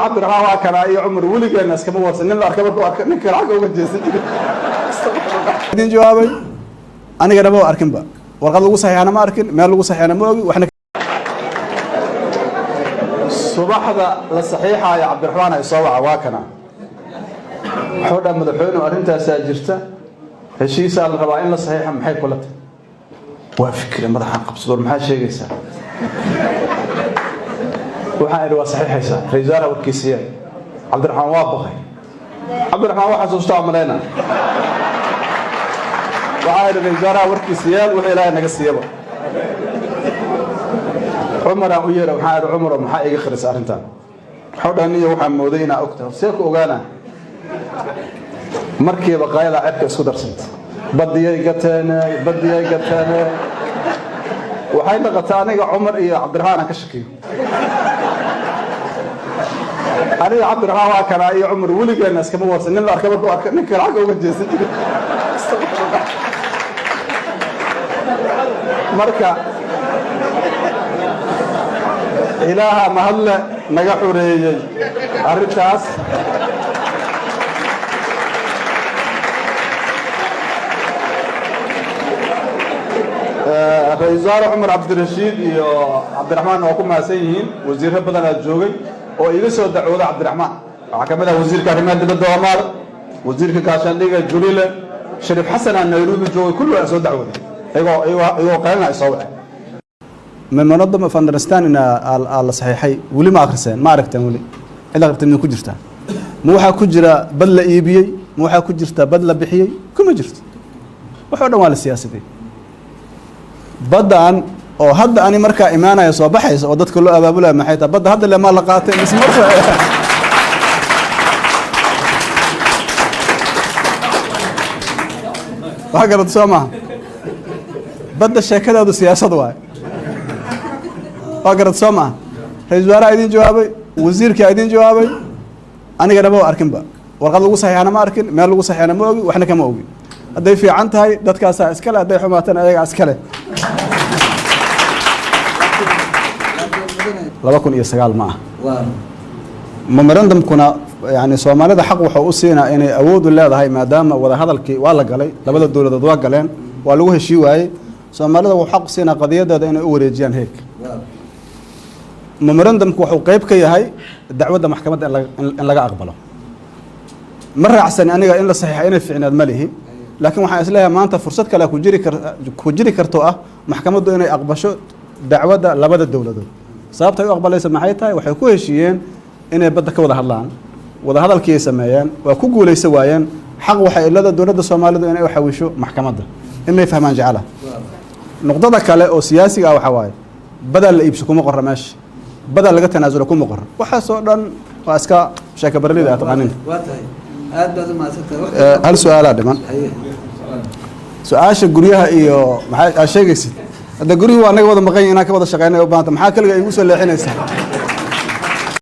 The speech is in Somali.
Cabdiraxmaan waa kanaa iyo Cumar, weligeena iskama warsan. Nin la arkay markuu arka ninka lacag uga jeesan jiray. Idin jawaabay, anigana ma arkinba. Warqad lagu saxiixana ma arkin, meel lagu saxiixana ma ogi waxna. Subaxda la saxiixaayo Cabdiraxmaan ay soo waca, waa kana. Wuxuu dhaa, "Madaxweynu, arrintaasaa jirta, heshiisaa la rabaa in la saxiixa, maxay kula tahay?" Waa fikre, madaxaan qabsado, "Maxaa sheegaysaa?" Waxaan idhi, "Waa saxiixaysaa, ra'iisul wasaaraha warkiisiya." Cabdiraxmaan waa baqay. Cabdiraxmaan waa xasuustaa malayna. Waxaan idhi, "Ra'iisul wasaaraha warkiisiyaal, wuxuu Ilaahay naga siiyaba." Cumaraan u yeera, waxaan idhi, "Cumaro, maxaa iga kharisa arrintan?" Wuxuu dhaha, "Niyo, waxaan mooday inaa ogtahay." See ku ogaana? Markiiba qayla cirka isku darsanta, "Badiyay gateene, badiyay gateene." Waxay dhaqatay aniga Cumar iyo Cabdiraxmaan aan ka shakiyo. Aniga Cabdiraxmaan waa kanaa iyo Cumar, weligeena iskama warsan. Nin la arkay markuu arka ninka lacag uga jeesan jiray. Marka Ilaaha mahadle naga xureeyey arrintaas. Ra-iisul wasaare Cumar Cabdirashiid iyo Cabdiraxmaan waa ku mahadsan yihiin. Wasiirro badanaa joogay oo iga soo dacwooda Cabdiraxmaan. Waxaa ka mid ah wasiirka arrimaha dibadda Omar, wasiirka gaashaandhiga Julile, Shariif Xasanaa Nairobi joogay. Kulli waa soo dacwooday iyagoo qaylina ay soo waceen. Memorandum of understanding aa la saxiixay, weli ma akhriseen? Ma aragteen weli? Cid akhritay ma ku jirtaa? Ma waxaa ku jira bad la iibiyey? Ma waxaa ku jirta bad la bixiyey? Kuma jirto. Wax oo dhan waa la siyaasadey. Baddan oo hadda ani markaa imaanaya soo baxaysa oo dadka loo abaabulaya, maxay tahay badda hadda le? Maa la qaatay mise marka wax garad soo maaha? Badda sheekadaadu siyaasad waaye, waa garad soo maaha? Ra-isul wasaaraha idin jawaabay, wasiirkaa idin jawaabay, anigana ma arkinba. Warqad lagu saxiixana ma arkin, meel lagu saxiixana ma ogi, waxna kama ogi. Hadday fiican tahay dadkaasaa iskale, hadday xumaatana ayagaa iskale. 2009 ma ah memorandumkuna. Yani Soomaalida xaq wuxuu u siinaa inay awood u leedahay, maadaama wadahadalkii waa la galay, labada dowladood waa galeen, waa lagu heshii waayey. Soomaalida wuxuu xaq u siinaa qadiyadeeda inay u wareejiyaan Heeg. Memorandumku wuxuu qeyb ka yahay dacwadda maxkamadda in laga aqbalo. Ma raacsani aniga in la saxiixa inay ficnaad ma lihi, laakiin waxaan isleeyahay maanta fursad kale ku jiri karto ah maxkamaddu inay aqbasho dacwadda labada dowladood. Sababta ay u aqbalaysa maxay tahay? Waxay ku heshiiyeen inay badda ka wada hadlaan. Wada hadalkii ay sameeyeen waa ku guulaysa waayeen. Xaq waxay ilada dowladda Soomaalidu inay u xawisho maxkamadda, inay fahmaan jecela. Nuqdada kale oo siyaasiga ah waxaa waaye, badaa la iibso kuma qorra meesha, badaa laga tanaasulo kuma qorra. Waxaasoo dhan waa iska sheeka barlida aad taqaanin. Waa tahay, aad baad u mahadsantahay. Hal su-aalaa dhiman. Haye. Su-aasha guryaha iyo maxaa aad sheegaysid? Hadda guryuhu waa naga wada maqan yihin, inaan ka wada shaqeynay u baahanta. Maxaa kaliga igu soo leexinaysaa?